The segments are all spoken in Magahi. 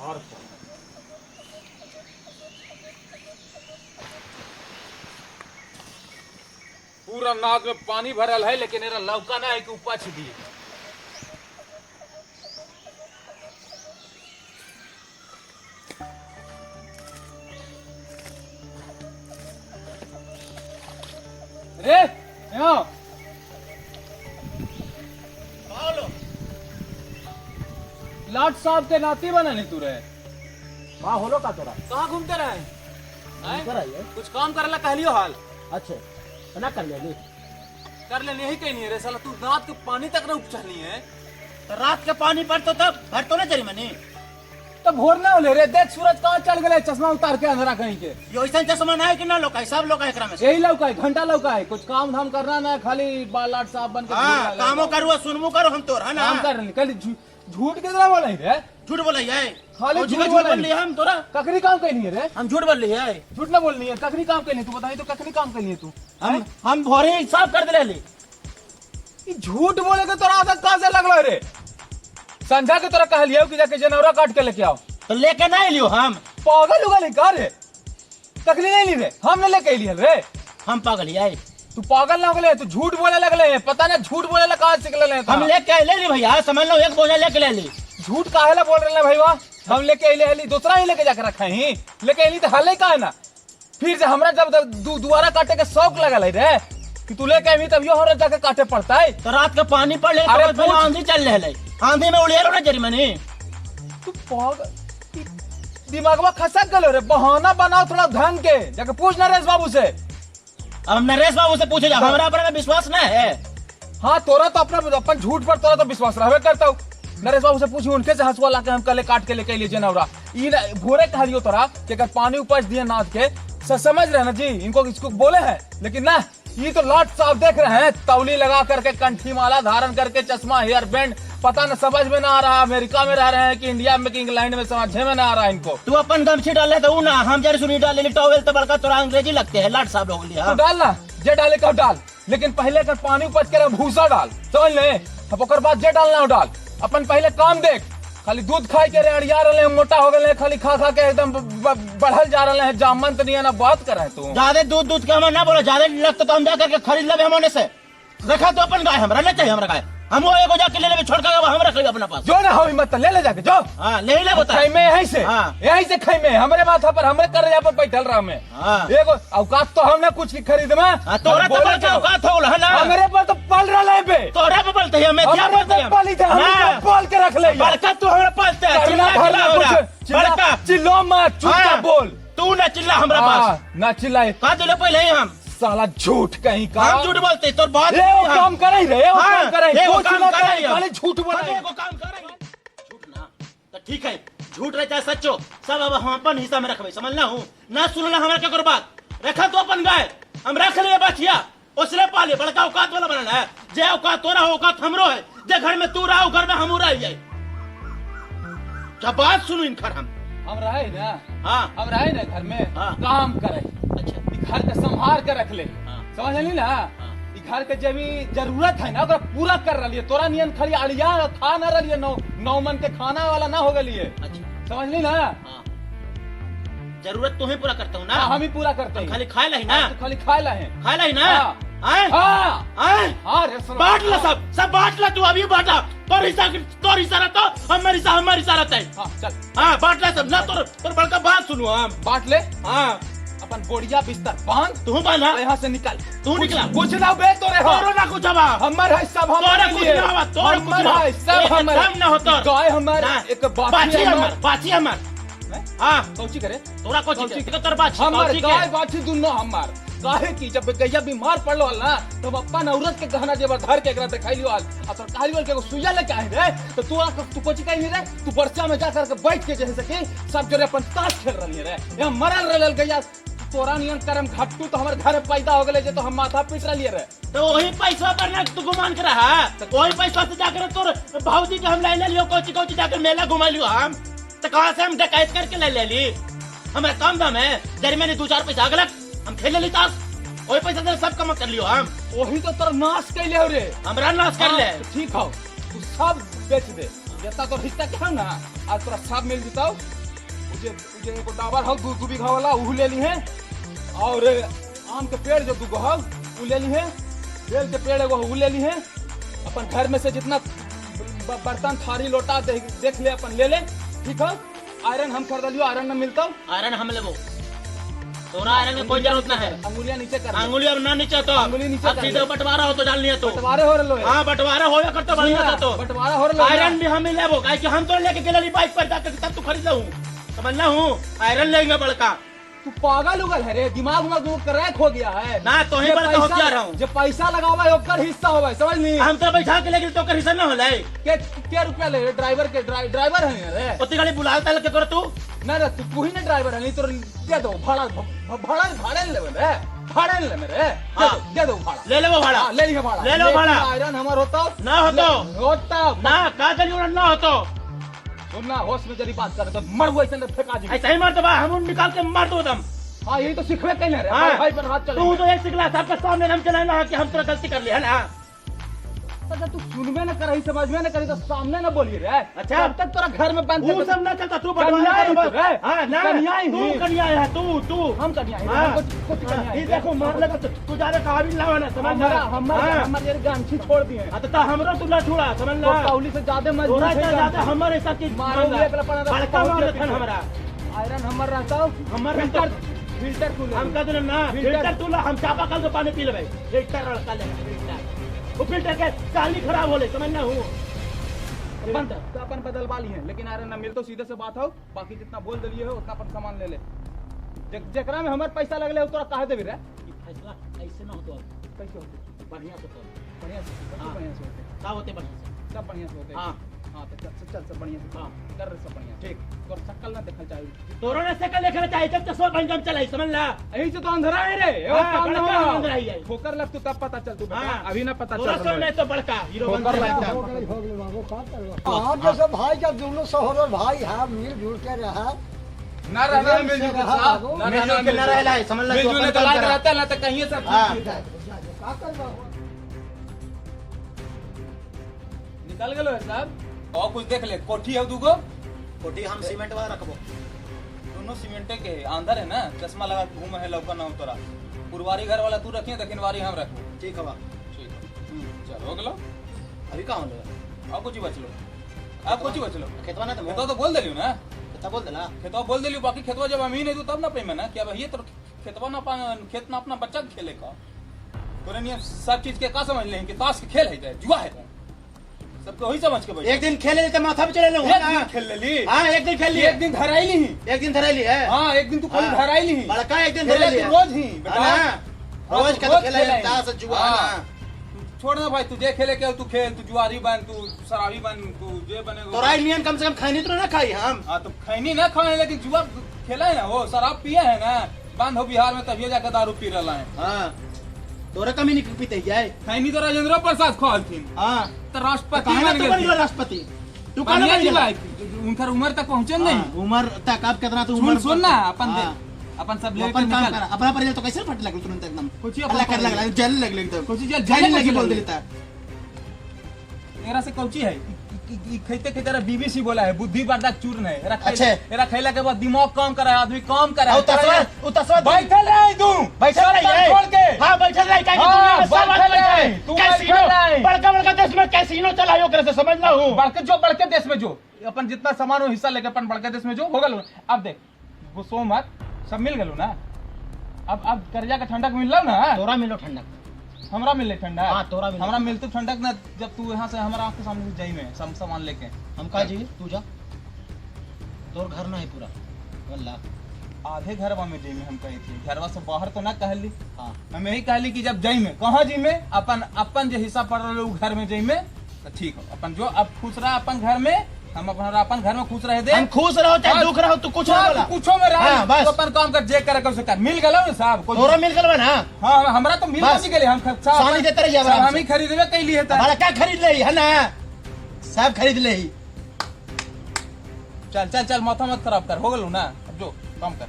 घर पर पूरा नाद में पानी भरल है, लेकिन एरा लौका ना है कि उपछ दिए। रे यहाँ लाट साहब के नाती बना नहीं तू रे। का होलो का तोरा? कहाँ घूमते रहे हैं? कर आई है। कुछ काम करेला कहलियो हाल। अच्छा ना कर ले। कर ले नहीं कहीं रे साला, तू रात के पानी तक ना उपचलनी है। तो रात के पानी पर तो तब भर तो ना जरी मनी। तो भोर ना होले रे, देख सूरज कहाँ चल गए, चश्मा उतार के अंधेरा कहीं के। ये ऐसा चश्मा ना है कि ना लोग सब लोग एकरा में से। यही लौका है, घंटा लौका है, कुछ काम धाम करना ना है, खाली लाट साहब बन के हाँ, घूम रहा है। कामो करू सुनमो करू हम तोर है ना। काम कर रहे खाली झूठ के तरह बोले रे। झूठ बोले है खाली और झूठ झूठ बोले। बोल लिया हम तोरा। ककरी काम कैली है रे? हम झूठ बोल लिए है। झूठ ना बोलनी है, ककरी काम कैली तू बताई तो, ककरी काम कैली है तू? हम भोरे ही साफ कर दे ली। ई झूठ बोले के तोरा आदत कहाँ से लगलो रे? संझा के तोरा कहलियो कि जाके जनौरा काट के लेके आओ, तो लेके ना लियो हम। पागल उगल का रे? ककरी नहीं ली रे, हम ने लेके अइली रे। हम पागल है। तू पागल ना हो गए, तू झूठ बोले लगले है, पता ना झूठ बोले ला कहाँ सीख लेले हैं हम लेके ले ली भैया, समझ लो एक बोझा लेके ले ली। झूठ काहे ला बोल रहे हैं भैया? हम लेके अइले हली, दूसरा ही लेके जाके रखा ही, लेके अइली तो हले का है ना। फिर से हमरा जब दुआरा काटे के शौक लगल है रे कि तू लेके अइली तब यो हमरा जाके काटे पड़ता है। तो रात के पानी पड़ ले, अरे तो पहले पूछ। आंधी चल रहे, आंधी में उड़िया ना जरी मनी। तू पागल, दिमागवा खसक गलो रे, बहाना बनाओ थोड़ा ढंग के, जाके पूछ नरेश बाबू से। अब नरेश बाबू से पूछे जा, हमरा अपना में विश्वास ना है। हाँ तोरा तो अपना अपन झूठ पर तोरा तो विश्वास रहबे करता हूँ। नरेश बाबू से पूछी, उनके से हंसुआ लाके हम कल काट के लेके अइली जनौरा। ई ना, भोरे कहलियो तोरा कि अगर पानी उपज दिए नाद के, समझ रहे ना जी, इनको इसको बोले हैं, लेकिन ना ये तो लाट साहब देख रहे हैं, तौली लगा करके कंठी माला धारण करके चश्मा हेयर बैंड, पता न समझ में ना आ रहा अमेरिका में रह रहे हैं कि इंडिया में कि इंग्लैंड में, समझ में ना आ रहा है इनको। तू अपन गमछी डाल ले तो ऊ ना, हम जरा सुनी डाल ले टॉवेल तो बड़का तोरा अंग्रेजी लगते है लाट साहब लोग लिए। तो डाल ना, जे डाले का डाल, लेकिन पहले अगर पानी उपज के भूसा डाल, समझ ले, अब ओकर बाद जे डालना हो डाल, अपन पहले काम देख। खाली दूध खाई के रे अड़िया रहे हैं, मोटा हो गए, खाली खा खा के एकदम बढ़ल जा रहे हैं, जामन तो नहीं ना बात कर रहे हैं तू। ज्यादा दूध दूध के हमें ना बोलो, ज्यादा लगता तो हम जा करके खरीद लेबे हम ओने से। रखा तो अपन गाय, हमरा ना चाहिए हमरा गाय, हम वो एगो जाके ले लेबे, छोड़ के हम रख लेबे अपना पास। जो ना हो हिम्मत ले ले जाके जो। हाँ, ले ले बता। खैमे यहीं से। हाँ। यहीं से खैमे, हमरे माथा पर हमरे करजा पर बैठल रहा मैं। हाँ। एगो औकात तो हमने कुछ की खरीद में। हाँ, तोरा तो बोले बड़का तो। औकात हो गेल है ना। हमरे पर तो पल रहा है बे। तोरा पर पलते हैं, हमें क्या हमरे पलते पर हैं? पली थे, हमने ना। तो पाल के रख ले। बड़का तू हमरा पालते है, करना चिल्ला भरना चिल्ला कुछ, हमरा। चिल्ला, बड़का। चिल्लो मत, चुपचाप हाँ। बोल। तू ना चिल्ला हमरा पास। हाँ, ना चिल्लाए। कहा दिले पहले ही हम। साला झूठ कहीं का। हम झूठ बोलते तोर बात ए, वो हम। काम करे रे, वो हाँ, काम करे। ए, वो कुछ काम ना करे करे, हम। खाली झूठ बोले। खाली एगो काम करे। झूठ ना तो ठीक है, झूठ रहे चाहे सच्चो, सब अब हम अपन हिस्सा में रखबे, समझना हूँ ना सुनना हमरा केकर बात। रखा तो अपन गाय, हम रख लिए बछिया, उसने पाले, बड़का औकात वाला बनाना है। जे औकात तोरा हो औकात हमरो है, जे घर में तू रहा घर में हमू रह जाए। जब बात सुनू इनकर हम। हम रहे ना। हाँ। हम रहे ना घर में। हाँ। काम करे। अच्छा। ई घर के संभाल के रख ले। हाँ। समझ ली ना? हाँ। ई घर के जब भी जरूरत है ना ओकरा पूरा कर रही है। तोरा नियन खाली अड़िया खा ना रही है, नौ मन के खाना वाला ना हो गई है। अच्छा। समझ ली ना? हाँ। जरूरत तो ही पूरा करता हूँ ना। हाँ, हम ही पूरा करते हैं। खाली खाए ला ही ना। हाँ, तो खाली खाए ला है। खाए ला ही ना। हाँ। आए? हाँ। आए? हाँ, रे सुनो। बांट ला सब, सब बांट ला, तू अभी बांटा। तोर हिस्सा, तोर हिस्सा रहता, हमार हिस्सा, हमार हिस्सा रहता है। हाँ, चल। हाँ, बांट ला सब ना, तोर बड़का बात सुनू हम। बांट ले। हाँ। अपन बोरिया बिस्तर बांध। तू बांधा। यहाँ से निकल। तू निकला। कुछ ना बे तोरे हो। तोरो ना कुछ हवा। हमर है सब हमारे तोरा कुछ लिए। ना हवा, तोरा कुछ हमर ना। है सब एक हमर। दम ना हो तोर। गाय हमर, ना। एक बाछी बाछी हमर। हमर, बाछी हमर। हैं? हाँ। कौची करे? तोरा कौची कौची करे? तोर बाछी, हमर कौची के? गाय बाछी दुनो हमर। काहे की जब गैया बीमार पड़लो हल ना, तब अपन औरत के गहना जेवर धर के एकरा देखाइलियो हल। आ तोर कहलियो कि एगो सुइया लेके आइ रे, तो तू आ तू कोची कहि रे, तू बरसा में जा करके बैठ के जे सके सब जोरे अपन ताश खेल रहली रे। यहाँ मरल रहल गैया, तोरा नियन करम घट्टू तो हमर घर में पैदा हो गेले जे तो हम माथा पीट रहलिए रे। तो वही पैसा पर ना तू गुमान कर रहा, तो वही पैसा से जाकर तोर भाऊजी के हम ले लियो, कोची कोची जाकर मेला घुमा लियो हम। तो कहाँ से हम डकैत करके ले ले ली? हमारा काम दाम है, जरी मैंने 2-4 पैसा अगलक हम खेल ले ली ताश, वही पैसा से सब कमा कर लियो हम। वही तो तोर नाश कैले हो रे। हमरा नाश कर ले। हाँ, ठीक हो, तू सब बेच दे, जितना तोर हिस्सा के हो ना, आज तोरा सब मिल जताओ। उजे उजे एगो डाबर हौ दू दू बीघा वाला उहू ले ली है, और आम के पेड़ जो दूगो हौ उ ले ली है, बेल के पेड़ एगो उ ले ली है। अपन घर में से जितना बर्तन थारी लोटा देख ले अपन ले ले, ठीक है। आयरन हम खरीद लियो, आयरन न मिलता। आयरन हम लेबो, तोरा आयरन के कोई जरूरत ना है। अंगुलियां नीचे कर ले। अंगुली अब ना नीचे तो अंगुली नीचे अब कर सीधे ले। बंटवारा हो तो डाल लिया तो। बंटवारे हो रहो है। हाँ बंटवारा होवे करते बढ़िया से तो। बंटवारा हो रहो है। आयरन भी हम ही लेबो, काहे कि हम तो लेके गेली बाइक पर जाके तब तू खरीद लहू, समझना हूँ। आयरन लेंगे बड़का। तू पागल उगल है रे, दिमाग उमाग तू क्रैक हो गया है ना, तो ही जे बड़का पैसा- होशियार हूँ। जे पैसा लगावा है ओकर हिस्सा होवे, समझ ली। हम तो बैठा के लेके तो ओकर हिस्सा ना होले। के रुपया ले ड्राइवर के ड्राइवर है रे। ओती गाड़ी बुलाता लगे कर तू। ना ना तू ही ना ड्राइवर है, नहीं तो दे दो भाड़ा, भाड़ा भाड़े ले रे, भाड़े ले मेरे। हाँ। दे दो भाड़ा। ले लेबो भाड़ा। हाँ, ले लिहे भाड़ा। ले लो भाड़ा। आयरन हमर होता ना होतो। होता ना का दली ना होतो। सुनना होश में जरी बात कर तो मर हुआ ऐसे फेंका जी। ऐसे ही मार दो बा, हम निकाल के मार दो दम। हाँ यही तो सिखवे कहीं रे। हाँ। भाई पर हाथ चले। तू तो एक सिखला सबके सामने हम चलाना कि हम तोरा गलती कर ली है ना। तो तू सुनबे न करही, समझबे न करही तो सामने न बोली रे। अच्छा। तब तक तोरा घर में बंद तू सब ना चलता, तू बंटवारा कन्या ही कर तो रे। हाँ, ना, कन्या ही। तू कन्या है, तू, तू। हम कन्या ही, हाँ। हम कुछ कन्या ही। ये देखो, मार लगा तो तू जा रहा कहा भी लावा ना, समझ हमारा, ना। हमारा, हाँ। हमारे ये गामछी छोड़ दिए। हाँ, तो हमरो तू ना छोड़ा, समझ ना। तो काउली से ज्यादा मजबूत तोरा है इतना ज्यादा गामछी। हमर ऐसा चीज मारो मान ला। एक लपड़ा रखा, बड़का बहुत मार लपड़ा। रखन हमरा। आयरन हमर रहता हो। हमर फिल्टर, रहता। फिल्टर तू ले। हम का ना, फिल्टर। फिल्टर तू ला, हम चापा कल के पानी पी लेबे। फिल्टर लड़का ले, फिल्टर। वो फिल्टर के काली खराब होले, समझ ना हूँ। अपन तो अपन बदलवा ली है, लेकिन आयरन ना मिल तो सीधे से बात हो, बाकी जितना बोल दिए हो उतना अपन सामान ले ले। जेकरा में हमर पैसा लगले हो तोरा काहे देबी रे? ई फैसला ऐसे ना होतो अब। कैसे होते? बढ़िया से होतो। बढ़िया से, सब हाँ। बढ़िया से होते। का होते बढ़िया से? सब बढ़िया से होते। हाँ। हाँ, तो चल, चल, सब बढ़िया से। हाँ। कर रहे सब बढ़िया। ठीक। तोर शक्ल ना देखल चाहिए। तोरो ने शक्ल देखल चाहिए, जब तक सब बढ़िया चलाई, समझ ला। यही से तो अंधेरा है रे। एगो हाँ, काम ना बड़का हो। अंधेरा ही है। ठोकर लग तो तब पता चल तू बेटा। हाँ। अभी ना पता तोरा चल सब नहीं तो बड़का हीरो ठोकर बनते लग हैं। जा। हो गई, हो गई बाबू, का करबो? हाँ, जैसे भाई जब दोनों सहोदर भाई हैं, मिलजुल के रहा। ना रहना है मिलजुल के हाँ, साथ, बाबू। ना रहना मिलजुल के ना रहला है, समझ ला, तू मिलजुल के अपन तो लाग काम करा। रहता है, ना तो कहीं सब हाँ। ठीक है। का करबो? निकल गेलो है साहब। और कुछ देख ले, कोठी है दूगो। कोठी हम सीमेंट वाला रखबो। दोनों सीमेंटे के है, अंदर है ना, चश्मा लगा के घूमे है लौका ना उतरा। पुरवारी घर वाला तू रखिए, दक्षिणवारी हम रखबो। ठीक है बा। ठीक है। चल हो गेलो। अभी कहाँ होलो? और कुछ बचलो? अब कुछ बचलो? खेतवा ना तो खेतवा तो बोल देलियो ना। खेतवा बोल देला। खेतवा बोल देलियो, बाकी खेतवा जब अमीन है तो तब ना पेमे ना कि अब ये तो खेतवा ना खेत ना अपना बच्चा के खेले का। तोरे नियम सब चीज के का समझ ले कि ताश के खेल है, जुआ है, सबको वही समझ के बैठे। एक दिन खेले ले तो माथा पे चढ़े ले एक दिन खेल लेली। हाँ, एक दिन खेल ली। एक दिन धराई ली। एक दिन धराई ली है। हाँ, एक दिन तू खाली हाँ। धराई ली। बड़का एक दिन खेले धराई ली तू है। रोज ही, बेटा। हाँ ना। रोज का तो रोज खेले खेले। ताश जुआ हाँ। ना। छोड़ ना भाई, तू जे खेले के तू खेल, तू जुआरी बन, तू शराबी बन, तू जे बने वो। तोरा नियम कम से कम खैनी तो ना खाई हम। हाँ, तो खैनी ना खाए, लेकिन जुआ खेला है ना, वो शराब पिए है ना, बंद हो बिहार में तभी जाकर दारू पी रहा है। हाँ, तोरा कमी नहीं पीते जाए। खैनी तो राजेंद्र प्रसाद खोलथिन। हाँ। तो राष्ट्रपति काहे ना बन तू गेल बन गेल राष्ट्रपति? तू काहे ना बढ़िया बन जी गेल? भाई, उनकर उम्र तक पहुंचे नहीं। हाँ, उम्र तक अब कितना तो सुन, उम्र सुन ना, अपन हाँ। देख, अपन सब तू लेके अपन काम निकल। कर, अपना पर तो कैसे फट लगल तुरंत एकदम। कुछ ही अपन अल्लाह कर पर लगल, जल लगल एकदम। कुछ ही जल, जल जल लगी लगी बोल देता। मेरा से कौची है? खैते खैते रहा बीबीसी बोला है, बुद्धि बर्दाश्त चूर्ण है। एरा अच्छे। एरा खैला के बाद दिमाग काम करे, आदमी काम करे। और तसवा, उ तसवा बैठल रहे तू। बैठल सब रही काम है। छोड़ के। हाँ, बैठल रही, काहे कि हाँ, दुनिया में सब बैठल आदमी रही। बैठल तू कैसीनो, बैठल रही। बड़का बड़का देश में कैसीनो चलायो करे से समझ ना हूँ। बड़के जो बड़के देश में जो अपन जितना सामान हो हिस्सा लेके अपन बड़के देश में जो हो गलो। अब देख गुस्सो मत, सब मिल गलो ना। अब कर्जा का ठंडक मिललो ना। तोरा मिलो ठंडक। हमरा मिले ठंडा। हाँ, तोरा मिले। हमरा मिलते ठंडक ना जब तू यहाँ से हमारा आँख के सामने से जाई में सब सामान लेके। हम का जी तू जा, तोर घर ना है पूरा वल्ला। आधे घरवा में जाई में हम कही थी, घरवा से बाहर तो ना कहली। हाँ। हम यही कहली कि जब जाई में कहाँ जी में अपन अपन जो हिस्सा पड़ रहा घर में जाई में तो ठीक हो। अपन जो अब खुश रहा अपन घर में, हम अपन अपन घर में खुश रहे दे। हम खुश रहो चाहे हाँ। दुख रहो, तू कुछ ना हाँ, बोला। तू कुछो में रह, हाँ, बस। तो अपन काम कर, जे करे कर, कर। मिल गलो ना साहब, कोई तोरा मिल गलो ना? हाँ, हमरा तो मिल बस। गई गेले, हम साहब सानी देते रहिए साहब, आराम हम ही से। खरीदबे कैली है त। हमारा क्या खरीद ले है ना, सब खरीद ले। चल चल चल, माथा मत खराब कर, हो गलो ना, अब जो काम कर।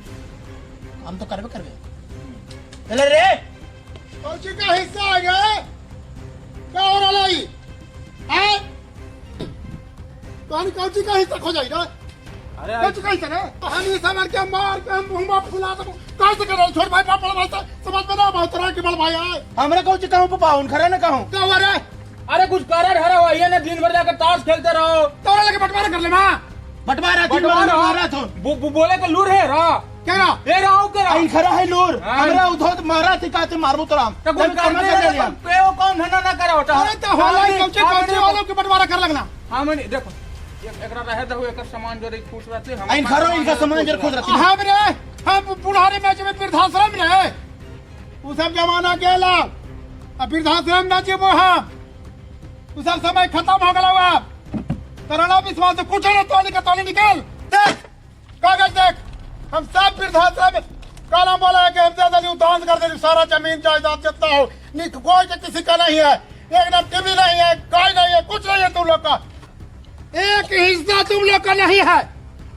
हम तो करबे करबे। चल रे। कौन सी का हिस्सा आ गया? क्या हो रहा है? हैं? तो कौन सी का हिस्सा खो जाएगा? अरे कुछ कैसे रे तो हम ही समझ के मार के हम मुंह फुला दबो। कैसे करे छोट भाई बाप बड़ भाई से समझ में ना बहुत तरह के बड़ भाई है। हमरा कहू कहूँ पापा उन खरे ना कहूँ का रे? अरे कुछ करे हरा हुआ ये ना, दिन भर जाकर ताश खेलते रहो। तोरा लगे बंटवारा कर ले मां। बंटवारा दिन बंटवारा? मारा थो। बोले के लूर है रा। क्या रा? ए राव के रा। आई खरा है लूर। हाँ। हमरा उधर मारा थी काते मारबो तोरा। तो कुछ तब कर्मा करते कर रहे लिया। तो पे वो कौन धंधा ना करा होता। अरे तो होला ही कौची कौची वालों के बंटवारा कर लगना। हाँ मनी देखो एकरा रहे दहो, एकर सामान जोरे खुश रहते हम। आई खरो इनका सामान जर खुश रहती। हम रे हम बुढ़ारी मैच में वृद्धाश्रम रहे, उ सब जमाना गेला। अब वृद्धाश्रम ना जीवो हम, उ सब समय खत्म हो गया हुआ। तोरा विश्वास से कुछ ना तोली का तोली निकाल देख कागज देख। हम सब वृद्धाश्रम काला बोला है कि हम दे दिली दान कर दिली सारा जमीन जायदाद जितना हो, नहीं कोई के किसी का नहीं है, एकदम टीवी नहीं है, गाय नहीं है, कुछ नहीं है तुम लोग का, एक हिस्सा तुम लोग का नहीं है।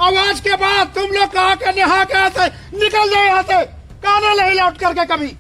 आवाज के बाद तुम लोग कहा के नहा के ऐसे निकल जाओ यहाँ से, काने नहीं लौट करके कभी।